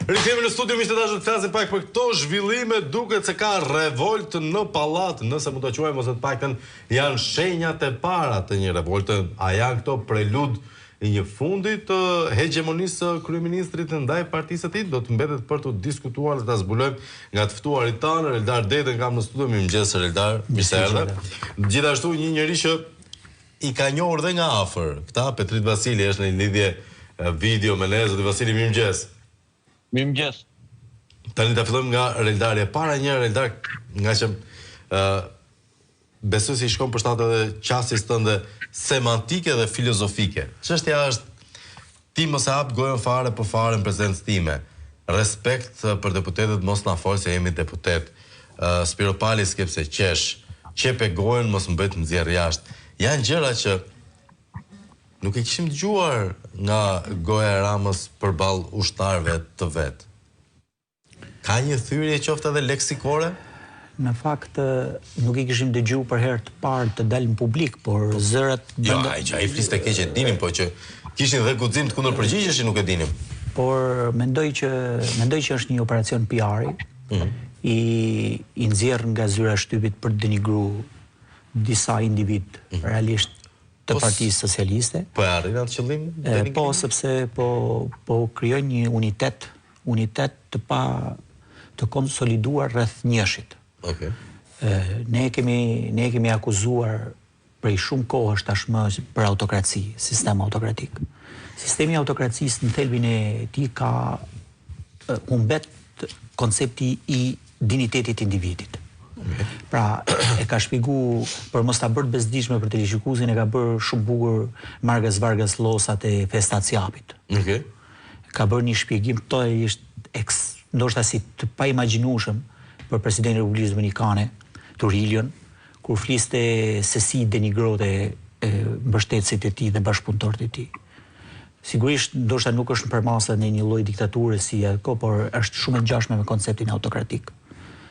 Rikthehemi në studio miq të dashur të flasim pak për këto zhvillime, duket se ka revoltë në pallat, nëse mund ta quajmë ose të paktën janë shenjat e para të një revolte. A janë këto prelud i një fundi të hegjemonisë së kryeministrit ndaj partisë së tij? Do të mbetet për t'u diskutuar dhe ta zbulojmë nga të ftuarit tanë. Reldar Dedën kam në studio. Mirëmëngjes Reldar, mirë se erdhe. Gjithashtu një njeri që i ka njohur dhe nga afër këta, Petrit Vasili është në një lidhje video me ne. Zoti Vasili, mirëmëngjes. Mirëmëngjes. Tani ta fillojmë nga Reldari. E para një Reldar, ngaqë ë besoj se i shkon për shtat edhe qasjes tënde semantike dhe filozofike. Çështja është ti mos e hap gojën fare për fare në prezencë time. Respekt për deputetët mos na fol se jemi deputet. Spiropali s'ke pse qesh. Qepe gojën mos më bëj të nxjerr jashtë. Janë gjëra që nuk e kishim dëgjuar nga goja e Ramës përballë ushtarëve të vet. Ka një thyrje qoftë edhe leksikore? Në fakt nuk i kishim dëgju për herë të parë të dalë në publik, por po, zërat jo, brenda... Jo, ai që ai fliste keq e dinim, po që kishin dhe guxim të kundërpërgjigjeshin nuk e dinim. Por mendoj që mendoj që është një operacion PR-i mm -hmm. i i nxjerr nga zyra e shtypit për të denigru disa individë mm -hmm. realisht të po, Partisë Socialiste. Po e arrin atë qëllim? Po, sepse po po krijojnë një unitet unitet të pa të konsoliduar rreth njëshit. Okej. Okay. Ne kemi ne kemi akuzuar prej shumë kohësh tashmë për autokraci, sistem autokratik. Sistemi i autokracisë në thelbin e tij ka humbet koncepti i dinjitetit të individit. Pra, e ka shpjegu, për mos ta bërë të bezdisshme për teleshikuesin, e ka bërë shumë bukur Margas Vargas Llosa te Festa e Cjapit. Okej. Ka bërë një shpjegim totalisht eks, ndoshta si të paimagjinueshëm për presidentin e Republikës Dominikane, Trujillion, kur fliste se si denigronte mbështetësit e tij dhe bashkëpunëtorët e tij. Sigurisht, ndoshta nuk është në përmasa në një lloj diktature si ajo, por është shumë e ngjashme me konceptin autokratik.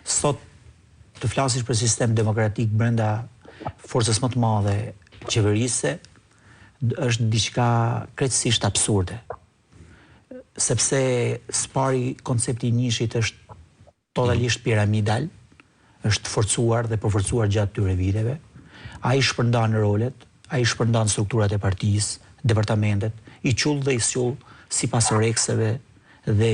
Sot të flasësh për sistem demokratik brenda forcës më të madhe qeverisëse është diçka krejtësisht absurde. Sepse së pari koncepti i njëshit është totalisht piramidal, është forcuar dhe përforcuar gjatë këtyre viteve. Ai shpërndan rolet, ai shpërndan strukturat e partisë, departamentet, i qull dhe i squll sipas orekseve dhe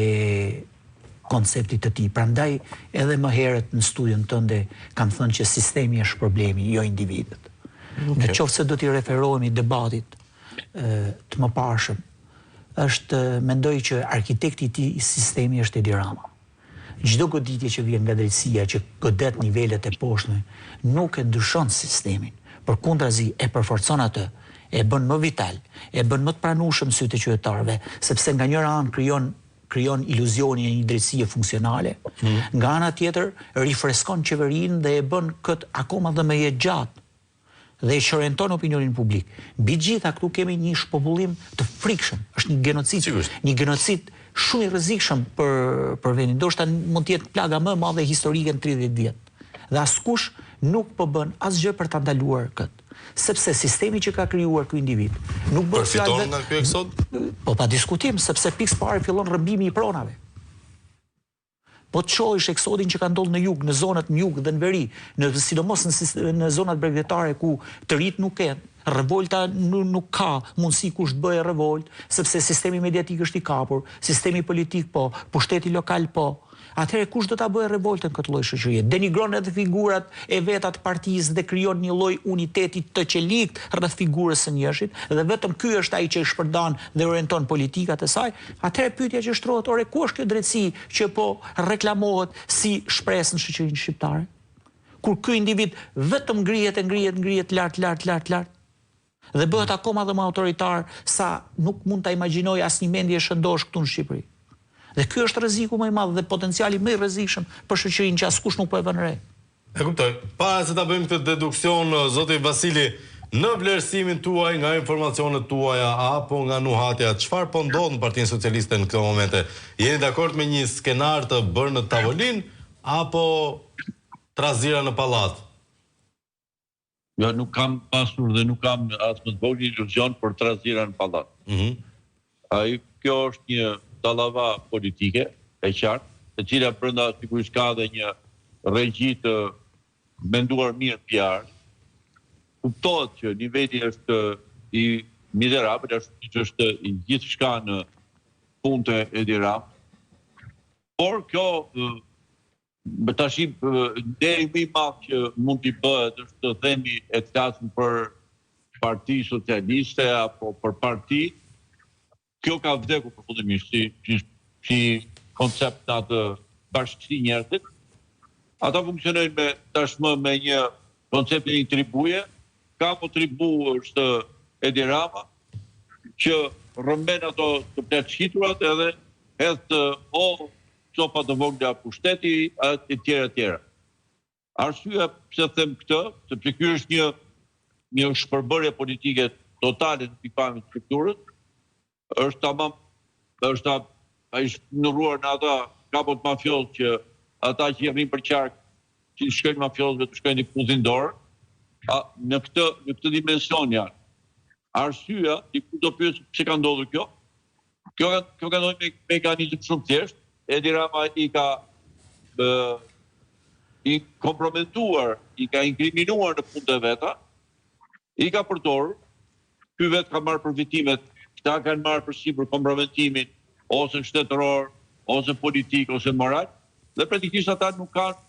konceptit të tij. Prandaj edhe më herët në studion tënde kam thënë që sistemi është problemi, jo individët. Okay. Në qoftë se do t'i referohemi debatit të mëparshëm, është mendoj që arkitekti i këtij sistemi është Edi Rama. Çdo goditje që vjen nga drejtësia që godet nivelet e poshtme nuk e ndryshon sistemin, përkundrazi e përforcon atë, e bën më vital, e bën më të pranueshëm në sytë e qytetarëve, sepse nga njëra anë krijon krijon iluzionin e një drejtësie funksionale, nga ana tjetër rifreskon qeverinë dhe e bën këtë akoma dhe më jetëgjatë. dhe e çorienton opinionin publik. Mbi të gjitha këtu kemi një shpopullim të frikshëm, është një gjenocid, një gjenocid shumë i rrezikshëm për për vendin. Ndoshta mund të jetë plaga më e madhe historike në 30 vjet. Dhe askush nuk po bën asgjë për ta ndaluar këtë. Sepse sistemi që ka krijuar ky individ nuk bën fjalë. Përfiton nga ky eksod? Po pa diskutim, sepse pikë së pari fillon rrëmbimi i pronave. Po të shohësh eksodin që ka ndodhur në jug, në zonat në jug dhe në veri, në sidomos në në zonat bregdetare ku të rinjtë nuk kenë, revolta nuk ka mundësi kush të bëjë revoltë, sepse sistemi mediatik është i kapur, sistemi politik po, pushteti lokal po. Atëherë kush do ta bëjë revoltën në këtë lloj shoqërie? Denigron edhe figurat e veta të partisë dhe krijon një lloj uniteti të çeliktë rreth figurës së njëshit dhe vetëm ky është ai që shpërndan dhe orienton politikat e saj. Atëherë pyetja që shtrohet, ore ku është kjo drejtësi që po reklamohet si shpresë në shoqërinë shqiptare? Kur ky individ vetëm ngrihet e ngrihet, ngrihet lart, lart, lart, lart dhe bëhet akoma dhe më autoritar sa nuk mund ta imagjinojë asnjë mendje e shëndoshë këtu në Shqipëri. Dhe ky është rreziku më i madh dhe potenciali më i rrezikshëm për shoqërinë që askush nuk po e vën re. E kuptoj. Para se ta bëjmë këtë deduksion, zoti Vasili, në vlerësimin tuaj nga informacionet tuaja apo nga nuhatja, çfarë po ndodh në Partinë Socialiste në këto momente? Jeni dakord me një skenar të bërë në tavolinë apo trazira në pallat? Jo, nuk kam pasur dhe nuk kam as më të voglin iluzion për trazira në pallat. Mm -hmm. Ai kjo është një dallava politike. e qartë, e cila brenda sigurisht ka dhe një regji të menduar mirë PR. Kuptohet që niveli është i mizerabël, ashtu siç është i gjithçka në punët e Edi Ramës. Por kjo tashi nderi më i madh që mund t'i bëhet është të themi e të flasim për parti socialiste apo për parti, Kjo ka vdekur përfundimisht si si si koncept në atë bashkësi njerëzit. Ata funksionojnë me tashmë me një konceptin e një tribuje, kapo tribu është Edi Rama, që rrëmben ato të plaçkiturat edhe hedh të o copa të vogla pushteti e tjera e tjera. Arsyeja pse them këtë, sepse ky është një një shpërbërje politike totale në pikëpamje të strukturës, është tamam është ai shndërruar në ata kapot mafioz që ata që i rrinë përqark, që i shkojnë mafiozëve të shkojnë t'i puthin dorën, a, në këtë në këtë dimension janë. Arsyeja, dikush do pyesë pse ka ndodhur kjo? Kjo ka kjo ka ndodhur me mekanizëm shumë të thjeshtë. Edi Rama i ka ë i kompromentuar, i ka inkriminuar në punët e veta, i ka përdorur, ky vetë ka marrë përfitimet, këta kanë marrë përsipër kompromentimin ose shtetëror, ose politik, ose moral, dhe praktikisht ata nuk kanë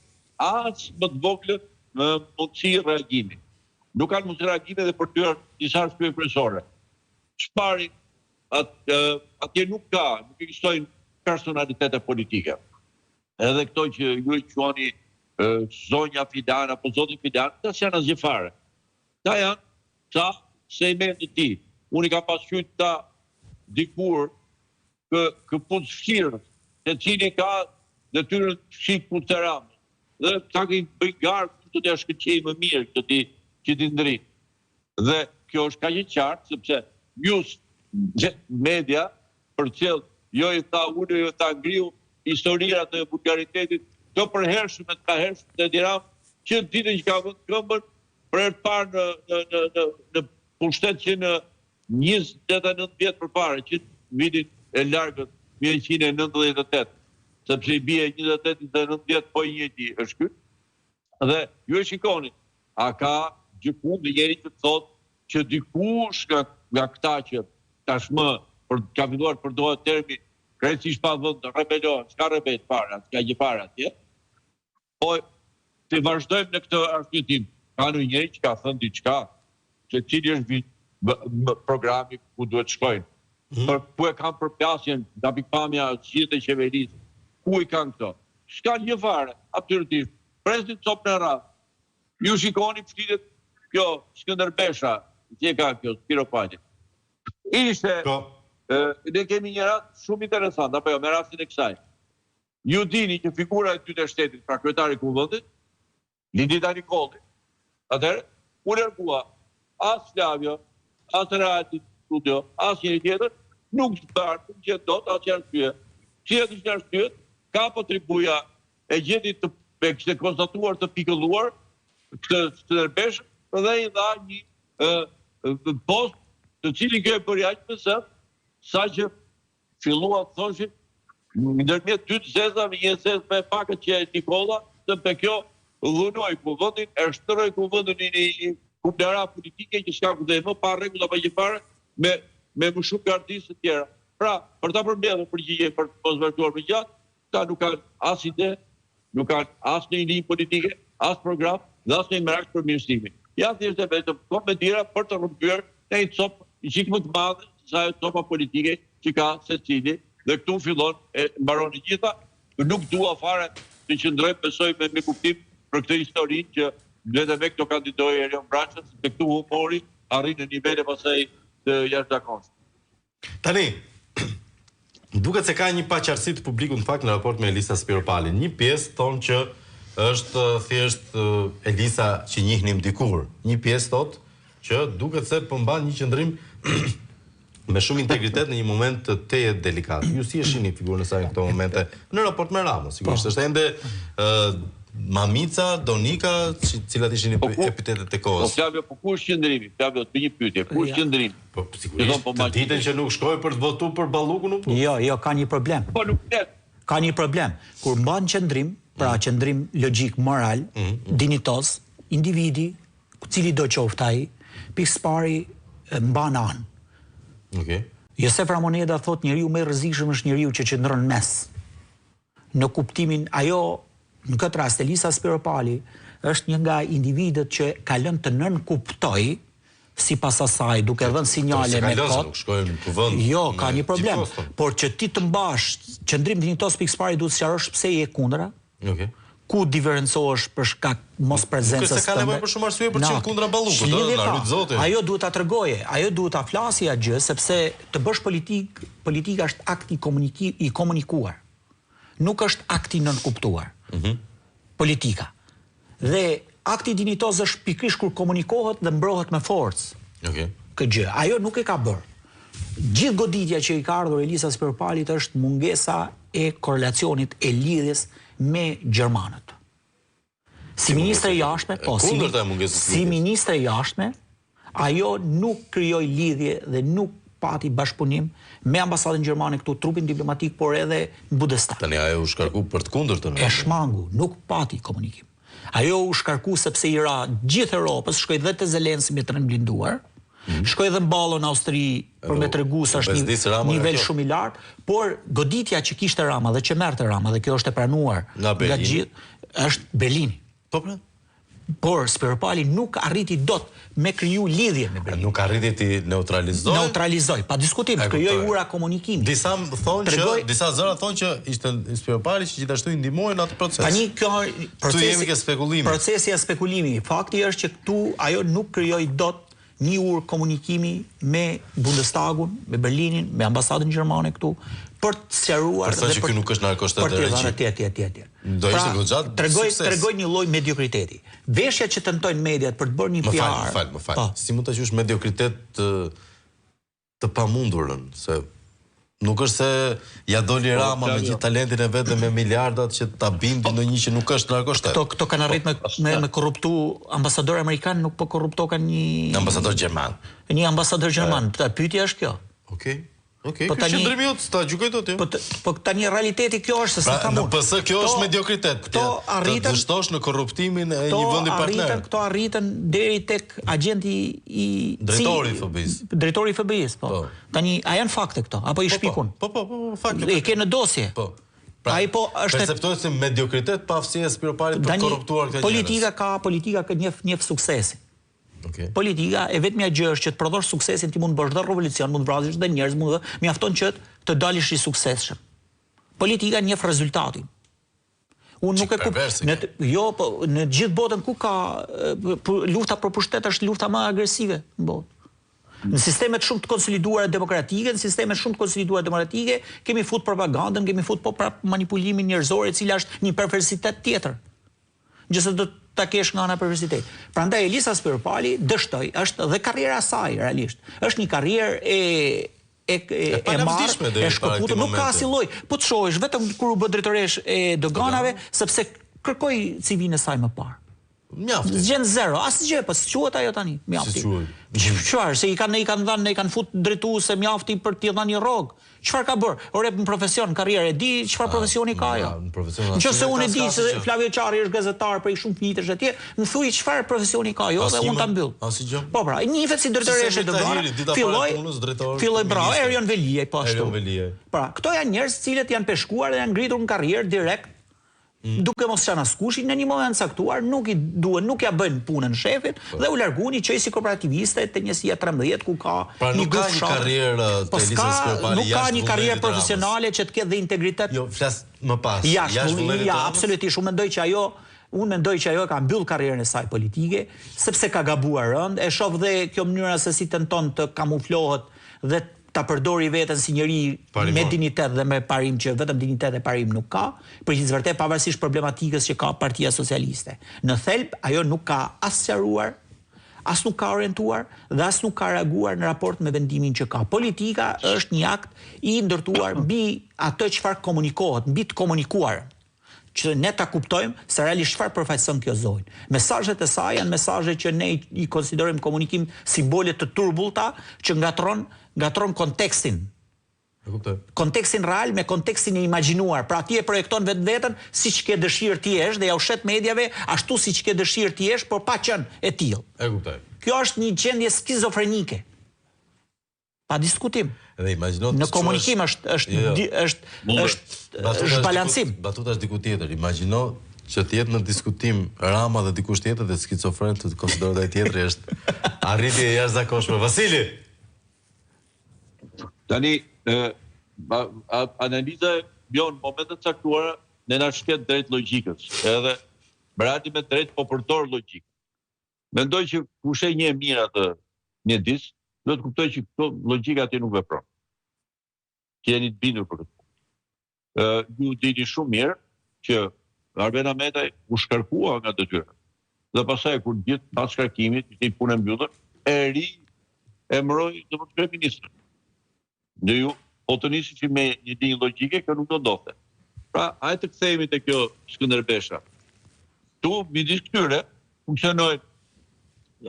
as më të voglën mundësi reagimi. Nuk kanë mundësi reagimi dhe për dy disa arsye kryesore. Së pari, at, atje nuk ka, nuk ekzistojnë personalitete politike. Edhe këto që ju i quani zonja Filan apo zoti Filan, këta s'janë asgjë fare. Këta janë ca sejmenë të tij. Unë i kam pas quajtur këta dikur kë këpucëfshirës, secili ka detyrën të fshijë këpucët e Ramës. Dhe këta i bëjnë garë kush do t'ia shkëlqejë më mirë këtë ti që t'i ndrijë. Dhe kjo është kaq e qartë sepse news media përcjell jo i tha ulu, jo i tha ngriu, historira të vulgaritetit të përhershëm e të kahershëm të Edi Ramës që ditën që ka vënë këmbën për herë të parë në në në në në pushtet që në 29 vjet përpara, që në vitin e largët 1998, sepse i bie 28 29 vjet po i njëjti është ky. Dhe ju e shikoni, a ka gjëkund njeri që të thotë që dikush nga nga këta që tashmë për, ka filluar të përdoret termi krejtësisht pa vend rebelohen, s'ka rebel fare, s'ka gjë fare atje. Po të vazhdojmë në këtë arsyetim. Ka ndonjë njeri që ka thënë diçka, se cili është programi ku duhet shkojnë. Mm. Për ku e kanë përplasjen nga pikëpamja zgjidhjet e qeverisë, ku i kanë këto? S'kanë një fare, absolutisht. Presin copën e radhës. Ju shikoni flitet kjo Skënderbesha, si e ka kjo Spiropali. Ishte po. ne kemi një rast shumë interesant, apo jo, me rastin e kësaj. Ju dini që figura e dytë e shtetit, pra kryetari i Kuvendit, Lindita Nikolli, atëherë u largua as Flavio, as Reati Studio, as njeri tjetër, nuk zbardh, nuk gjen dot asnjë arsye. Cilat ishin arsyet? Kapo tribuja e gjeti të e kishte konstatuar të pikëlluar këtë Skënderbeshën dhe i dha një ë post të cilin kjo e bëri aq me zell saqë Filluan të thoshin, ndërmjet dy të zezave, një e zezë më e pakët që e Nikolla, sepse kjo dhunoi kuvendin, e shndërroi kuvendin në një kumlara politike që s'ka ku dhe më pa rregulla pa gjë fare, me me më shumë gardistë të tjera. Pra, për ta përmbledhur përgjigjen për të mos vazhduar më gjatë, Këta nuk kanë as ide, nuk kanë as ndonjë linjë politike, as program dhe as ndonjë merak përmirësimi. Janë thjesht e vetëm komedira për të rrëmbyer nga një copë një çik më të madhe se sa ajo copa politike që ka secili dhe këtu fillon e mbaron e gjitha. Nuk dua fare të qëndroj besoj me mirëkuptim për këtë histori që vetëm me këto kandidoi Erion Braçe, sepse këtu humori arrin në nivele pastaj të jashtëzakonshme. Tani, duket se ka një paqartësi të publikut në fakt në raport me Elisa Spiropalin. Një pjesë thonë që është thjesht Elisa që njihnim dikur. Një pjesë thotë që duket se po mban një qëndrim me shumë integritet në një moment të tejet delikat. Ju si e shihni figurën e saj në këto momente në raport me Ramën, sigurisht. Po. Është ende ë Mamica, Donika, cilat ishin po epitetet e kohës? Po Flavio, po ku është qëndrimi? Flavio, të bëj një pyetje. Ku është qëndrimi? Po sigurisht, po, të ditën që nuk shkoi për të votuar për Ballukun u po. Jo, jo, ka një problem. Po nuk flet. Ka një problem. Kur mban qëndrim, pra qëndrim logjik, moral, dinjitoz, individi, cilido qoftë ai, pikësëpari mban anë. Okej. Josef Ramoneda thotë njeriu më i rrezikshëm është njeriu që qëndron në mes. Në kuptimin ajo në këtë rast Elisa Spiropali është një nga individët që ka lënë të nënkuptojë sipas asaj duke dhënë sinjale me kod. Nuk shkojmë në kuvend. Jo, ka një problem. Por që ti të mbash qëndrim dinjitoz pikësëpari duhet të sqarosh pse je kundra. Okej. Ku diferencohesh për shkak mosprezencës tënde. Nuk është se ka nevojë për shumë arsye për të qenë kundra Ballukut, ëh, na rujt Zoti. Ajo duhet ta tregojë, ajo duhet ta flasi atë gjë sepse të bësh politikë, politika është akt i komuniki, i komunikuar. Nuk është akt i nënkuptuar. Mm -hmm. Politika. Dhe akti dinjitoz është pikërisht kur komunikohet dhe mbrohet me forcë. Okej. Okay. Këtë gjë. Ajo nuk e ka bërë. Gjithë goditja që i ka ardhur Elisa Spiropalit është mungesa e korrelacionit e lidhjes me gjermanët. Si ministre e jashtme, po, si, si ministre e jashtme, ajo nuk krijoi lidhje dhe nuk pati bashkëpunim me ambasadën gjermane këtu, trupin diplomatik, por edhe në Bundestag. Tani ajo u shkarku për të kundërtën. E shmangu, nuk pati komunikim. Ajo u shkarku sepse i ra gjithë Europës, shkoi dhe te Zelenski me tren blinduar, mm -hmm. shkoi dhe në Ballo në Austri për me tregu se është një nivel shumë i lartë, por goditja që kishte Rama dhe që merrte Rama dhe kjo është e pranuar nga, nga gjithë është Berlini. Po pra. Por Spiropali nuk arriti dot me kriju lidhje me Berlinin. Nuk arriti t'i neutralizojë? Neutralizoi, pa diskutim, krijoi ura komunikimi. Disa thonë që disa zëra thonë që ishte Spiropali që gjithashtu i ndihmoi në atë proces. Tani kjo procesi jemi ke spekulimi. Procesi është spekulimi. Fakti është që këtu ajo nuk krijoi dot një urë komunikimi me Bundestagun, me Berlinin, me ambasadën gjermane këtu, për të sqaruar dhe për që ky nuk është narkoshtet për të dhënë etj etj etj. Do ishte pra, goxha tregoi tregoi një lloj mediokriteti. Veshja që tentojnë mediat për të bërë një PR. Më fal, më fal, më fal. Po. Si mund ta quash mediokritet të të pamundurën, se nuk është se ia doli po, Rama me gjithë talentin e vet dhe me miliardat që ta bindi ndonjë që nuk është narkoshtet. Këto këto kanë arrit me me, me korruptu ambasador amerikan, nuk po korruptokan një ambasador gjerman. Një ambasador gjerman. Pra pyetja është kjo. Okej. Okay. Okej, okay, po tani qëndrimi jot, s'ta gjykoj dot jo. Po po tani realiteti kjo është se pra, s'ka mund. Në PS kjo është mediokritet. Këto arritën të dështosh në korruptimin e një vendi partner. Arritën, këto arritën deri tek agjenti i drejtori i FBI-s. Drejtori i FBI-s, po. po. Tani a janë fakte këto apo i po, po. shpikun? Po po po, po fakte. E ke në dosje. Po. Pra, ai po është perceptohet si mediokritet paaftësia e Spiropalit për të korruptuar këtë Politika ka politika ka njeh njeh suksesin. Okay. Politika e vetmja gjë është që të prodhosh suksesin, ti mund të bësh dhe revolucion, mund të vrasësh dhe njerëz, mund të mjafton që të dalësh i suksesshëm. Politika njeh rezultatin. Unë nuk e kuptoj. Në jo, po në gjithë botën ku ka lufta për pushtet është lufta më agresive në botë. Në sistemet shumë të konsoliduara demokratike, në sistemet shumë të konsoliduara demokratike, kemi fut propagandën, kemi fut po prap manipulimin njerëzor, e cila është një perversitet tjetër. Gjë se do ta kesh nga ana e perversitetit. Prandaj Elisa Spiropali dështoi, është dhe karriera e saj realisht. Është një karrierë e e e, e marrë, e shkëputur, nuk ka asnjë lloj. Po të shohësh vetëm kur u bë drejtoreshë e doganave, sepse kërkoi CV-në e saj më parë. Mjafti. Gjen zero, asgjë, po s'quhet ajo tani, mjafti. Si quhet? Çfarë, se i kanë i kanë dhënë, i kanë fut drejtuese mjafti për t'i dhënë një rrogë. Çfarë ka bërë? Ore në profesion, në karrierë, e di çfarë profesioni ka ajo? Në profesion. Në qoftë se unë e di se Flavio Qarri është gazetar prej shumë vitesh atje, më thuaj çfarë profesioni ka ajo dhe unë ta mbyll. Asgjë. Po pra, njihet si drejtoreshë e doganave, filloi filloi bravo Erion Veliaj po ashtu. Erion Veliaj. Pra, këto janë njerëz të cilët janë peshkuar dhe janë ngritur në karrierë direkt duke mos qenë askushi në një moment të caktuar nuk i duhen, nuk ja bëjnë punën shefit po. dhe u larguan i çoi si kooperativiste te njësia 13 ku ka pra, një grup ka një karrierë të po Elisa Spiropali nuk ka një karrierë profesionale që të ketë dhe integritet. Jo, flas më pas. Jashtë vullnetit. Ja, absolutisht, unë mendoj që ajo Unë mendoj që ajo e ka mbyll karrierën e saj politike, sepse ka gabuar rëndë, e shoh dhe kjo mënyra se si tenton të kamuflohet dhe ta përdori veten si njeri me dinjitet dhe me parim që vetëm dinjitet e parim nuk ka, për gjithë vërtet pavarësisht problematikës që ka Partia Socialiste. Në thelb ajo nuk ka as sqaruar, as nuk ka orientuar dhe as nuk ka reaguar në raport me vendimin që ka. Politika është një akt i ndërtuar mbi atë çfarë komunikohet, mbi të komunikuarën. që ne ta kuptojmë se realisht çfarë përfaqëson kjo zonjë. Mesazhet e saj janë mesazhe që ne i konsiderojmë komunikim simbole të turbullta që ngatërron ngatërron kontekstin. E kuptoj. Kontekstin real me kontekstin e imagjinuar. Pra ti e projekton vetveten siç ke dëshirë të jesh dhe ja u shet mediave ashtu siç ke dëshirë të jesh, por pa qenë e tillë. E kuptoj. Kjo është një gjendje skizofrenike. Pa diskutim. Dhe imagjino Në komunikim është është jo, jo. është është zhbalancim. Batuta është diku tjetër. Imagjino që të jetë në diskutim Rama dhe dikush tjetër dhe skizofren të konsiderohet ai tjetri është arritje e jashtëzakonshme. Vasili. Tani ë analiza jonë në momente të caktuara ne na shket drejt logjikës. Edhe Bradi me drejt po përdor logjikën. Mendoj që kush e njeh mirë atë mjedis, duhet të kuptojë që këto logjika aty nuk vepron. Të jeni të bindur për këtë. Ë ju dini shumë mirë që Arben Ahmetaj u shkarkua nga detyra. Dhe pastaj kur gjithë pas shkarkimit, ishte një punë e mbyllur, e riemëroi zëvendëskryeministër. Dhe ju, po të niseshim me një linjë logjike, kjo nuk do ndodhte. Pra, hajde të kthehemi te kjo Skënderbesha. Ktu midis këtyre funksionojnë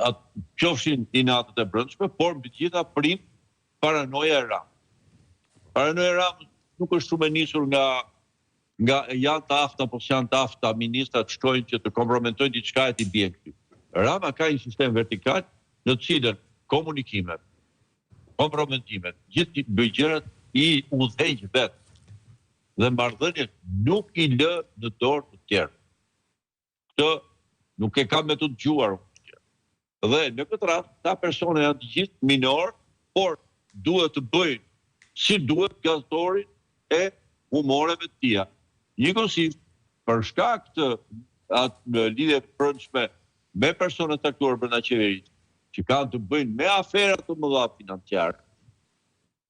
atë qofshin inatet e brendshme, por mbi të gjitha prin paranoja e Ramës. Paranoja e Ramës nuk është shumë e nisur nga nga janë të aftë apo s'janë të aftë ministrat shkojnë që të kompromentojnë diçka e t'i bien këty. Rama ka një sistem vertikal në të cilën komunikimet, kompromentimet, gjithë gjërat i udhëheq vetë dhe marrëdhëniet nuk i lë në dorë të tjerë. Këtë nuk e kam me të dëgjuar unë. Dhe në këtë rast, këta persona janë të gjithë minorë, por duhet të bëjnë si duhet gaztorin e humoreve të tija. Njëkohësisht, për shkak të atë lidhje të brendshme me persona të caktuar brenda qeverisë, që kanë të bëjnë me afera të mëdha financiare,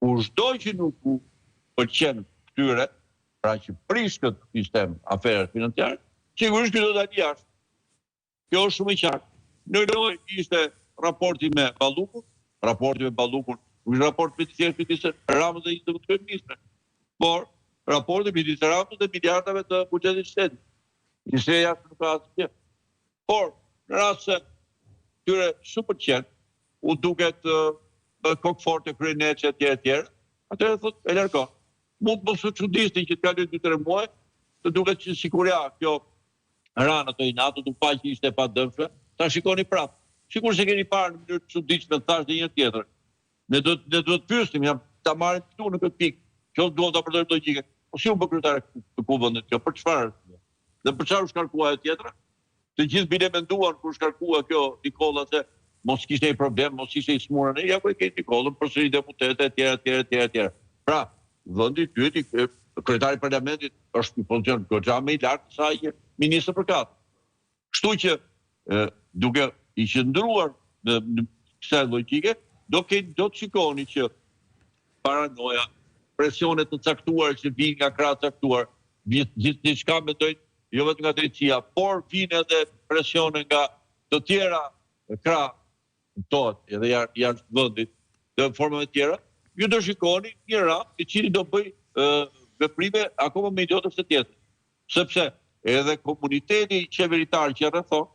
kushdo që nuk u pëlqen këtyre, pra që prish këtë sistem aferash financiare, sigurisht ky do dalë jashtë. Kjo është shumë e qartë. Në lojë ishte raporti me Ballukun, raporti me Ballukun nuk është raport midis midis Ramës dhe një zëvendëskryeministre, por raporti midis Ramës dhe miliardave të buxhetit të shtetit. Ministria e Jashtme nuk ka asgjë. Por, në rast se këtyre s'u pëlqen, u duket kokëfortë kryeneçe etj etj, atëherë thotë e largon. Mund të mos u çudisni që të kalojnë 2-3 muaj, të duket që sikur ja, kjo ranë ato inatet, u pa që ishte e padëmshme, ta shikoni prapë. Sikur se keni parë në mënyrë të çuditshme, thashë dhe një tjetër. Ne do ne duhet të pyesim, ja ta marrim këtu në këtë pikë, qoftë duam ta përdorim logjikën. Po si u bë kryetare të kuvendit kjo, për çfarë? Dhe për çfarë u shkarkua ajo tjetra? Të gjithë bile menduan kur u shkarkua kjo Nikolla se mos kishte një problem, mos ishte i sëmurë, ne ja ku e keni Nikollën, përsëri deputete etj etj etj etj. Pra, vendi i dytë, kryetari i parlamentit është një pozicion goxha më i lartë se sa një ministër përkatës. Kështu që duke i qëndruar në, në kësaj logjike, do ke do të shikoni që paranoja, presione të caktuara që vijnë nga krah të caktuar, gjithë diçka mendojnë jo vetëm nga drejtësia, por vijnë edhe presione nga të tjera krah, kuptohet, edhe jashtë vendit, të formave të tjera, ju do shikoni një Ramë i cili do bëj veprime akoma më idiote se tjetër. Sepse edhe komuniteti qeveritar që rrethon,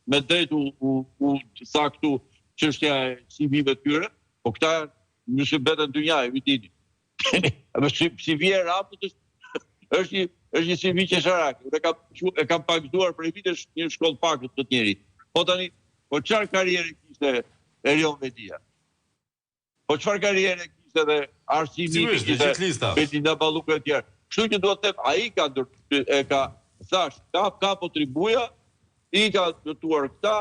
me drejt u, u, u tha këtu çështja e CV-ve të tyre, po këta janë mysybete në dynja, ju dini. Apo si CV e Ramës është është një është një CV qesharak. Unë e kam e kam pagëzuar prej vitesh një shkollë pakët këtë njeri. Po tani, po çfarë karriere kishte Erion Veliaj? Po çfarë karriere kishte dhe arsimi kishte Belinda Balluku e tjerë. Kështu që dua të them, ai ka ndër, e ka thash, ka ka po tribuja, i ka ndërtuar këta,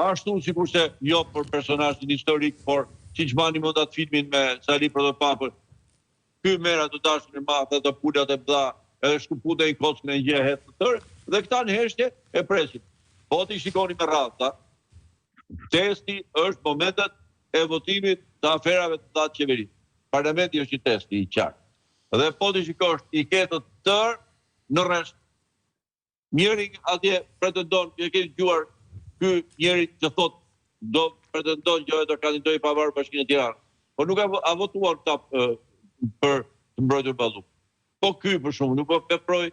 ashtu sikurse jo për personazhin historik, por siç mbani mend atë filmin me Sali Protopapën, ky merr atë dashin e madh, ato pulat e mëdha, edhe shkëput e i kockën e gjë e hedh të tërë, dhe këta në heshtje e presin. Po t'i shikoni me radhë, ta, Testi është momentet e votimit të aferave të mëdha të qeverisë. Parlamenti është një test i qartë. Dhe po t'i shikosh i ke të tërë në rresht. Njëri atje pretendon, e keni dëgjuar ky njeri që thotë do pretendon që do kandidojë i pavarur Bashkinë e Tiranës. Po nuk a votuan këta për të mbrojtur Ballukun. Po ky për shembull nuk po veproi,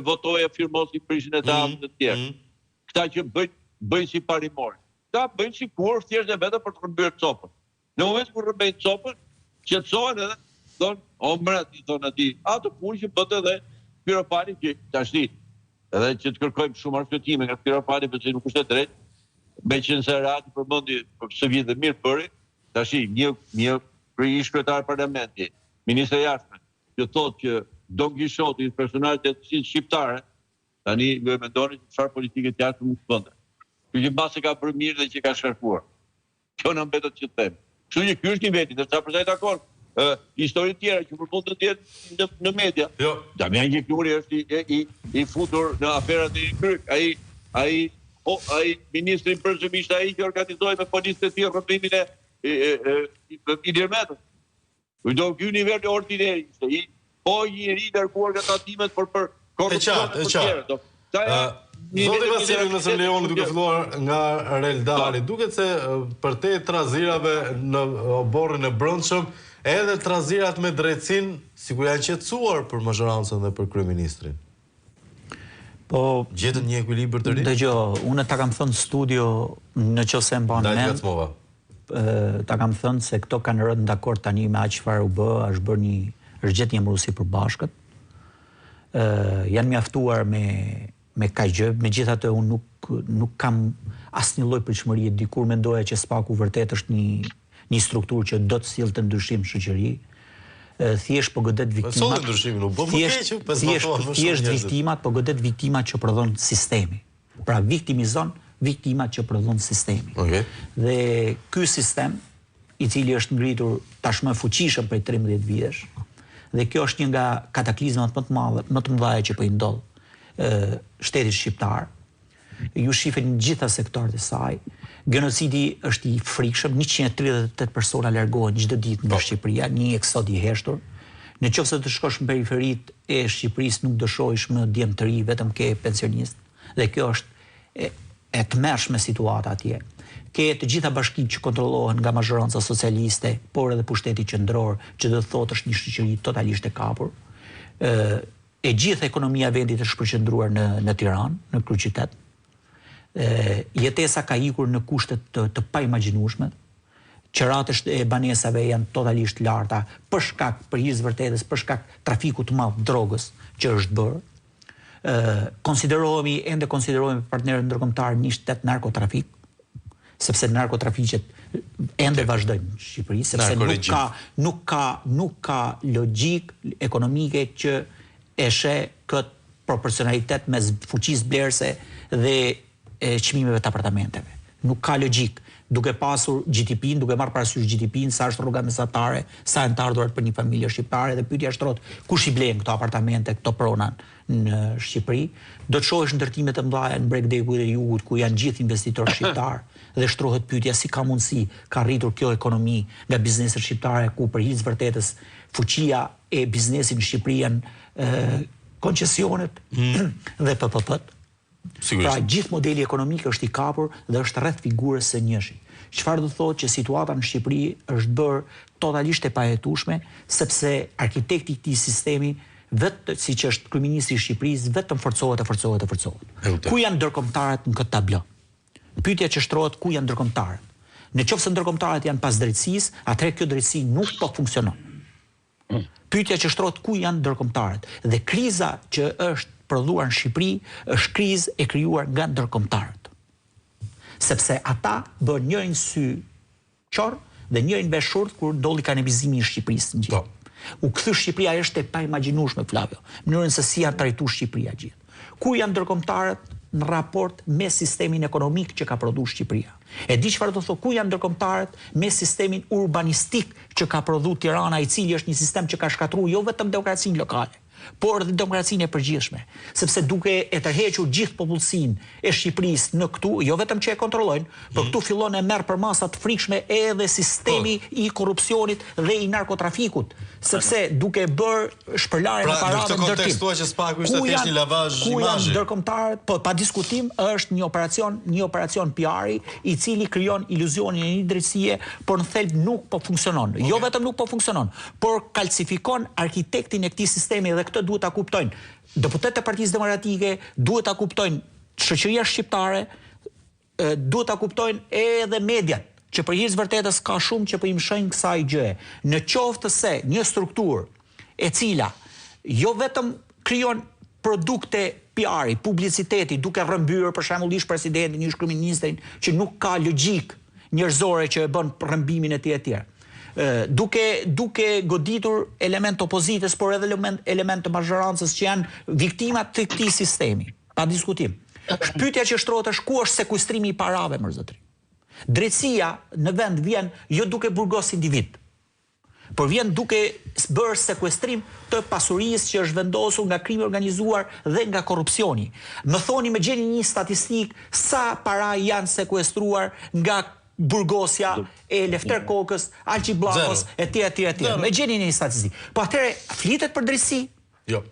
votoi e firmosi prishjen e teatrit të tjerë. Mm -hmm. Këta që bëjnë bëjnë si parimor. Këta bëjnë sikur thjesht e vetëm për të rrëmbyer copën. Në momentin kur rrëmbejnë copën, qetësohen edhe. Thonë, o mbret, i thonë atij, atë punë që bënte dhe Spiropali që tashti, edhe që të kërkojmë shumë arsyetime nga Spiropali, besoj nuk është e drejtë, meqenëse Radi përmendi për pse vjet dhe mirë bëri, tashi një një ish kryetar parlamenti, ministër i jashtme, që thotë që Don Kishoti është personazh i letërsisë shqiptare, tani ju e mendoni se çfarë politike të jashtme mund të bënte. Kështu që mbase ka bërë mirë dhe që ka shkarkuar. Kjo na mbetet që të them. Kështu që ky është niveli, ndërsa për sa i takon ë histori të tjera që përfund të jetë në, në media. Jo. Damian Gjiknuri është i, i, i futur në aferat e kryk. Ai ai o, ai ministri i brendshëm ishte ai që organizoi me policët e tij rrëmbimin e e, e, e Ilir Metës. Kujto ky nivel ordiner ishte i po një njeri i larguar nga tatimet për për korrupsion e për tjera. Do. Ta ja, Zoti Vasili, nëse më lejoni duke filluar nga Reldari, po. duket se përtej trazirave në oborrin e brendshëm, edhe trazirat me drejtësinë sikur janë qetësuar për mazhorancën dhe për kryeministrin. Po gjetën një ekuilibër të ri? Dëgjo, unë ta kam thënë në studio në qoftë se e mban mend. Ta kam thënë se këto kanë rënë dakord tani me atë çfarë u bë, është bërë një është gjetë një emërues i përbashkët. Ë janë mjaftuar me me kaq gjë, megjithatë unë nuk nuk kam asnjë lloj pritshmërie, dikur mendoja që SPAK-u vërtet është një një strukturë që do të sillte ndryshim në shoqëri. Thjesht po godet viktimat. Solli ndryshimin, u bë më keq, po zbatohen më shumë. Thjesht viktimat, po godet viktimat që prodhon sistemi. Pra viktimizon viktimat që prodhon sistemi. Okay. Dhe ky sistem i cili është ngritur tashmë fuqishëm prej 13 vitesh, dhe kjo është një nga kataklizmat më të madhe, më të mëdha që po i ndodh ë shtetit shqiptar. Ju shihni në gjitha sektorët e saj. Gjenocidi është i frikshëm, 138 persona largohen çdo ditë nga po. Shqipëria, një eksod i heshtur. Në qoftë se të shkosh në periferitë e Shqipërisë nuk do shohësh më djem të ri, vetëm ke pensionistë. Dhe kjo është e, e tmerrshme situata atje. Ke të gjitha bashkitë që kontrollohen nga mazhoranca socialiste, por edhe pushteti qendror, që do të thotë është një shoqëri totalisht e kapur. Ë e gjithë ekonomia e vendit është përqendruar në në Tiranë, në kryeqytet. Ë jetesa ka ikur në kushte të, të paimagjinueshme. Qeratë e banesave janë totalisht larta për shkak, për hir të vërtetës, për shkak trafikut të madh drogës që është bërë. Ë konsiderohemi ende konsiderohemi partnerët ndërkombëtar një shtet narkotrafik, sepse narkotrafiqet ende vazhdojnë në Shqipëri, sepse nuk ka nuk ka nuk ka logjikë ekonomike që e sheh këtë proporcionalitet mes fuqisë blerëse dhe e çmimeve të apartamenteve. Nuk ka logjikë, duke pasur GDP-n, duke marrë parasysh GDP-n, sa është rroga mesatare, sa janë të ardhurat për një familje shqiptare dhe pyetja shtrohet, kush i blen këto apartamente, këto prona në Shqipëri? Do të shohësh ndërtimet e mëdha në bregdetin e jugut ku janë gjithë investitorë shqiptarë dhe shtrohet pyetja si ka mundësi ka rritur kjo ekonomi nga bizneset shqiptare ku për hir të vërtetës fuqia e biznesit në Shqipëri janë koncesionet mm. dhe PPP-t. Sigurisht. Pra gjithë modeli ekonomik është i kapur dhe është rreth figurës së njëshit. Çfarë do thotë që situata në Shqipëri është bërë totalisht e pajetueshme, sepse arkitekti i këtij sistemi vetë siç është kryeministri i Shqipërisë vetëm forcohet e forcohet e forcohet. Ku janë ndërkombëtarët në këtë tablo? Pyetja që shtrohet ku janë ndërkombëtarët? Në qoftë se ndërkombëtarët janë pas drejtësisë, atëherë kjo drejtësi nuk po funksionon. Pyetja që shtrohet ku janë ndërkombëtarët dhe kriza që është prodhuar në Shqipëri është krizë e krijuar nga ndërkombëtarët. Sepse ata bënë njërin sy qorr dhe njërin vesh shurdh kur ndodhi kanabizimi i Shqipërisë në gjithë. Po. U kthy Shqipëria është e paimagjinueshme Flavio, mënyrën se si janë trajtuar Shqipëria gjithë. Ku janë ndërkombëtarët në raport me sistemin ekonomik që ka prodhuar Shqipëria? E di çfarë do thotë ku janë ndërkombëtarët me sistemin urbanistik që ka prodhuar Tirana, i cili është një sistem që ka shkatërruar jo vetëm demokracinë lokale, por edhe demokracinë e përgjithshme, sepse duke e tërhequr gjithë popullsinë e Shqipërisë në këtu, jo vetëm që e kontrollojnë, por këtu fillon e merr përmasa të frikshme edhe sistemi po. i korrupsionit dhe i narkotrafikut, sepse duke bërë shpërlarjen pra, e parave në këtë kontekst thua që SPAK-u ishte thjesht një lavazh imazhi. Ku janë ndërkombëtarët? Po pa diskutim është një operacion, një operacion PR-i i cili krijon iluzionin e një drejtësie, por në thelb nuk po funksionon. Okay. Jo vetëm nuk po funksionon, por kalcifikon arkitektin e këtij sistemi dhe këtë duhet ta kuptojnë deputetët e Partisë Demokratike, duhet ta kuptojnë shoqëria shqiptare, duhet ta kuptojnë edhe mediat. që për hir të vërtetës ka shumë që po i mëshojnë kësaj gjëje. Në qoftë se një strukturë e cila jo vetëm krijon produkte PR-i, publiciteti, duke rrëmbyer për shembull ish presidentin, ish kryeministrin, që nuk ka logjikë njerëzore që e bën rrëmbimin e tij e tjerë. Duke duke goditur elementë të opozitës, por edhe element elementë të mazhorancës që janë viktima të këtij sistemi, pa diskutim. Pyetja që shtrohet është ku është sekuestrimi i parave, mor zotëri? Drejtësia në vend vjen jo duke burgos individ, por vjen duke bërë sekuestrim të pasurisë që është vendosur nga krimi i organizuar dhe nga korrupsioni. Më thoni, më gjeni një statistikë sa para janë sekuestruar nga burgosja e Lefter Kokës, Alqi Bllakos etj etj etj. Më gjeni një statistikë. Po atëherë flitet për drejtësi? Jo.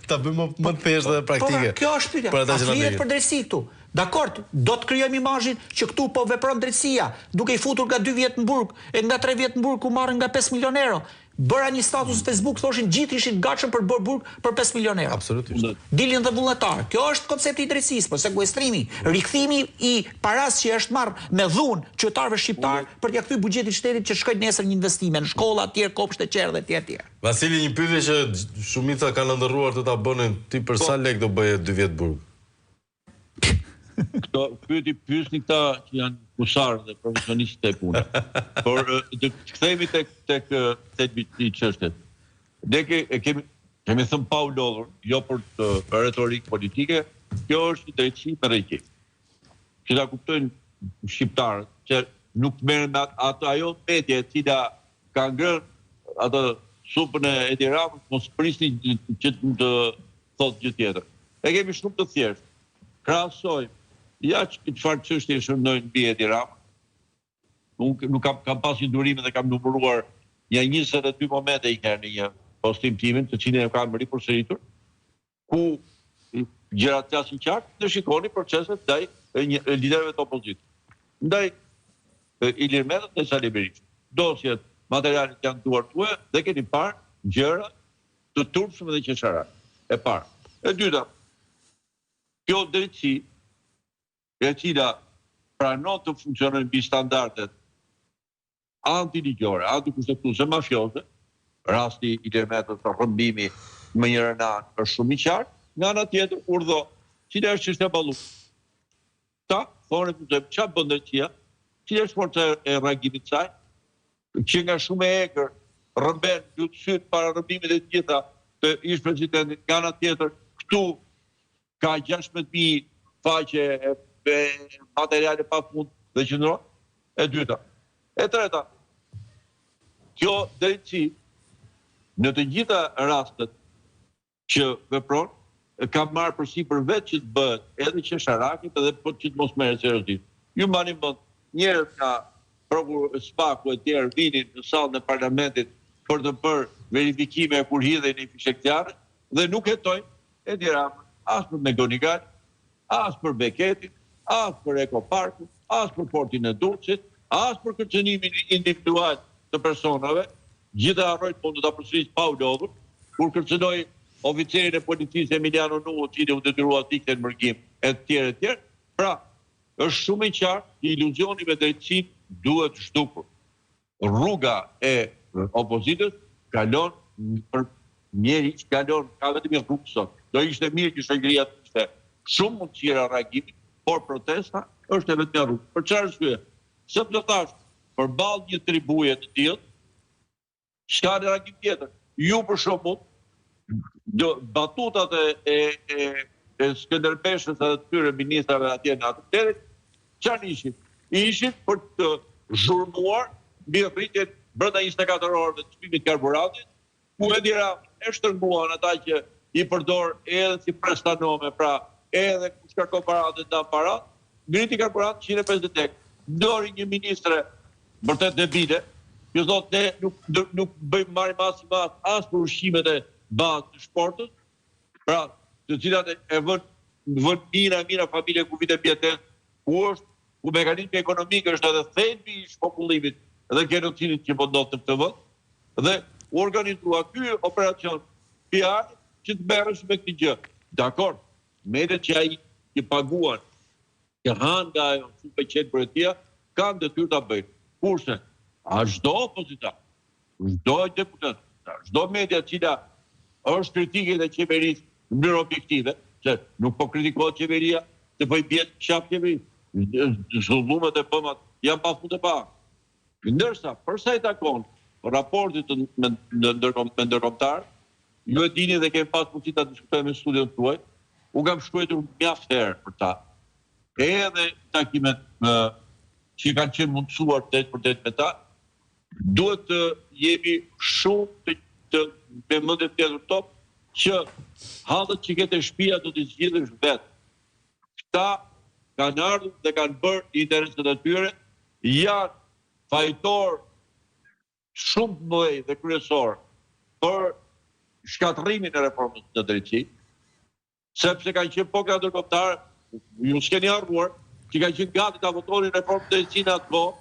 Ta bëjmë më të thjeshtë dhe praktike. Po, kjo është pyetja. A flitet për drejtësi këtu? Dakord, do të krijojmë imazhin që këtu po vepron drejtësia, duke i futur nga 2 vjet në burg, e nga 3 vjet në burg ku marrin nga 5 milion euro. Bëra një status në Facebook, thoshin gjithë ishin të gatshëm për të bërë burg për 5 milion euro. Absolutisht. Dilin dhe vullnetarë. Kjo është koncepti i drejtësisë, po sekuestrimi, rikthimi i parasë që është marrë me dhunë qytetarëve shqiptarë për t'ia kthyer buxhetit të shtetit që të shkojë nesër në investime në shkolla, tjerë, kopshte, çerdhe etj etj. Vasili një pyetje që shumica kanë ëndërruar të ta bënin, ti për sa lekë do bëje dy vjet burg? Këto pyetje pyesni këta që janë kusarë dhe profesionistë të punës. Por të kthehemi tek tek thelbi i çështjes. Ne ke, e kemi kemi thënë pa u lodhur, jo për të për retorikë politike, kjo është një drejtësi me regji. Që ta kuptojnë shqiptarët që nuk merren me atë ajo media e cila ka ngrënë atë supën e Edi Ramës, mos prisni që të thotë gjë tjetër. E kemi shumë të thjeshtë. Krahasojmë, ja çfarë çështje shëndojnë mbi Edi Ramën. Unë nuk kam kam pas një durim dhe kam numëruar nja 22 momente një herë në një postim timin, të cilin e kam ripërsëritur. ku gjërat flasin qartë dhe shikoni proceset ndaj liderëve të opozitës. Ndaj Ilir Metës dhe Sali Berishës. Dosjet, materialet janë në duart tuaja dhe keni parë gjëra të turpshme dhe qesharake. E para. E dyta, kjo drejtësi e cila pranon të funksionojë mbi standardet antiligjore, antikushtetuese, mafioze, rasti i Ilir Metës, rrëmbimi më njërën anë është shumë i qartë, nga ana tjetër urdhëro, cila është çështja Balluku? Këta thonë se ça bën drejtësia, cila është forca e reagimit të saj, që nga shumë e egër, rrëmben, mbyll sytë para rrëmbimit e të gjitha të ish presidentit, nga ana tjetër këtu Ka 16.000 faqe e materiale pa fund dhe qëndron. E dyta. E treta, kjo drejtësi në të gjitha rastet që vepron, ka marrë përsipër vetë që të bëhet edhe qesharake edhe po që të mos merret seriozisht. Ju mbani mend njerëz nga prokur SPAK-u e tjerë vinin në sallën e parlamentit për të bërë verifikime kur hidhej një fishekzjarr dhe nuk hetojnë Edi Ramën as për McGonigal, as për Beketin, as për Eco Parkun, as për Portin e Durrësit, as për kërcënimin individual të personave, gjithë e harrojnë, po unë do ta përsëris pa u lodhur, kur kërcënoi oficerin e policisë Emiliano Nuhu, i cili u detyrua të ikte në mërgim, e të tjerë e të tjerë. Pra, është shumë e qartë që iluzioni me drejtësinë duhet zhdukur. Rruga e opozitës kalon për mjerisht kalon ka vetëm një rrugë sot. Do ishte mirë që shoqëria të kishte shumë mundësira reagimi, por protesta është e vetmja rrugë. Për çfarë arsye? Sepse thashë, përballë një tribuje të tillë, S'ka reagim tjetër. Ju për shembull, do batutat e e e, e Skënder Beshës edhe të këtyre ministrave atje në atë mbledhje, çfarë ishin? Ishin për të zhurmuar mbi rritjen brenda 24 orëve të çmimit të karburantit, ku Edi Rama e shtërnguan ata që i përdor edhe si prestanome, pra edhe kush kërkon paratë ndan paratë, ngriti karburantin 150 lekë. Doli një ministre vërtet debile, që thotë ne nuk nuk bëjmë marrim asnjë masë as për ushqimet e bazë të shportës, pra të cilat e, e vën vën mijëra e mijëra familje ku vite mbijetesë, ku është ku mekanizmi ekonomik është edhe thelbi i shpopullimit dhe genocidit që po ndodh në këtë vend dhe u organizua ky operacion PR që të merresh me këtë gjë. Dakor, mediat që ai që paguan që hanë nga ajo supë e qelbur e tija, Kanë detyrë ta bëjnë. Kurse, a çdo opozitar, çdo deputet, çdo media e cila është kritike ndaj qeverisë në mënyrë objektive, se nuk po kritikohet qeveria se po i bie qafë qeverisë, zullumet e bëmat janë pa fund e pa Ndërsa, për sa i takon raportit me ndërkombëtarët, ju e dini dhe kemi pas mundësi ta diskutojmë në studion tuaj, unë kam shkruajtur mjaft herë për ta. Edhe takimet që kanë qenë mundësuar drejtpërdrejt me ta, duhet të jemi shumë të, të me mendje të mbledhur top që hallet që ke te shtëpia do t'i zgjidhësh vetë. Këta kanë ardhur dhe kanë bërë interesat e tyre, janë fajtorë shumë të mëdhenj dhe kryesorë për shkatërrimin e reformës në drejtësi, sepse kanë qenë po këta ndërkombëtarë, ju s'keni harruar, që kanë qenë gati ta votonin reformën në drejtësi në atë kohë,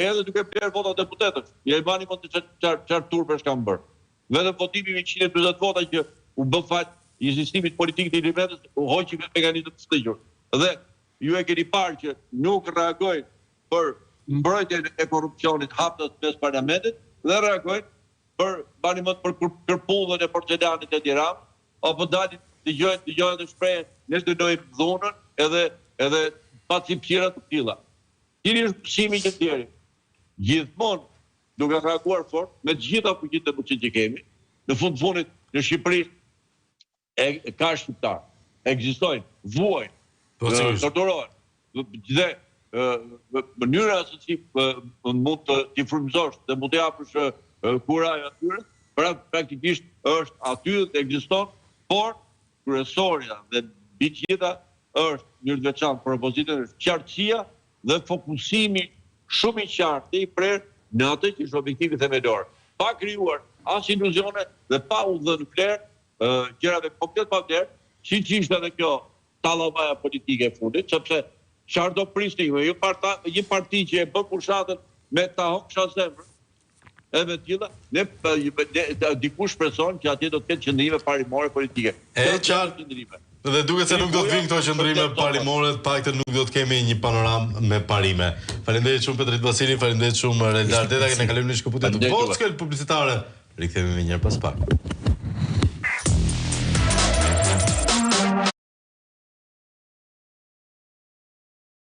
edhe duke blerë vota deputetësh. Ja i mbani mend se çfarë turpesh kanë bërë. Vetëm votimi me 140 vota që u bë falë insistimit politik të Ilir Metës, u hoqi këtë mekanizëm të fëlliqur. Dhe ju e keni parë që nuk reagojnë për mbrojtjen e korrupsionit haptas mes parlamentit dhe reagojnë për mbani mend për kërpudhën e porcelanit të Edi Ramës, apo dalin dëgjojnë dëgjojnë dhe shprehen ne dënojmë dhunën edhe edhe pacipësira të tilla. Cili është mësimi që nxjerrim? Gjithmonë duke reaguar fort me të gjitha fuqitë dhe mundësitë që kemi, në fund të fundit në Shqipëri e ka shqiptarë, ekzistojnë, vuajnë, po, torturohen. Dhe mënyra se si mund të t'i frymëzosh dhe mund të japësh kurajë atyre, pra praktikisht është aty dhe ekziston, por kryesorja dhe mbi të gjitha është në mënyrë të veçantë për opozitën është qartësia dhe fokusimi shumë i qartë dhe i prerë në atë që është objektivi themelor, pa krijuar as iluzione dhe pa u dhënë vlerë gjërave komplet pa vlerë, siç ishte edhe kjo tallavaja politike e fundit, sepse çfarë do prisni ju, ju parta, një parti që e bën fushatën me ta hoqsha zemrën, edhe me të tilla, ne, ne dikush shpreson që atje do të ketë qëndrime parimore politike. E qartë. Dhe duket se nuk do të vinë këto qëndrime parimore, të paktën nuk do të kemi një panoramë me parime. Faleminderit shumë Petrit Vasili, faleminderit shumë Reldar Deda, ne kalojmë në shkëputje të vockël publicitare. Rikthehemi menjëherë pas pak.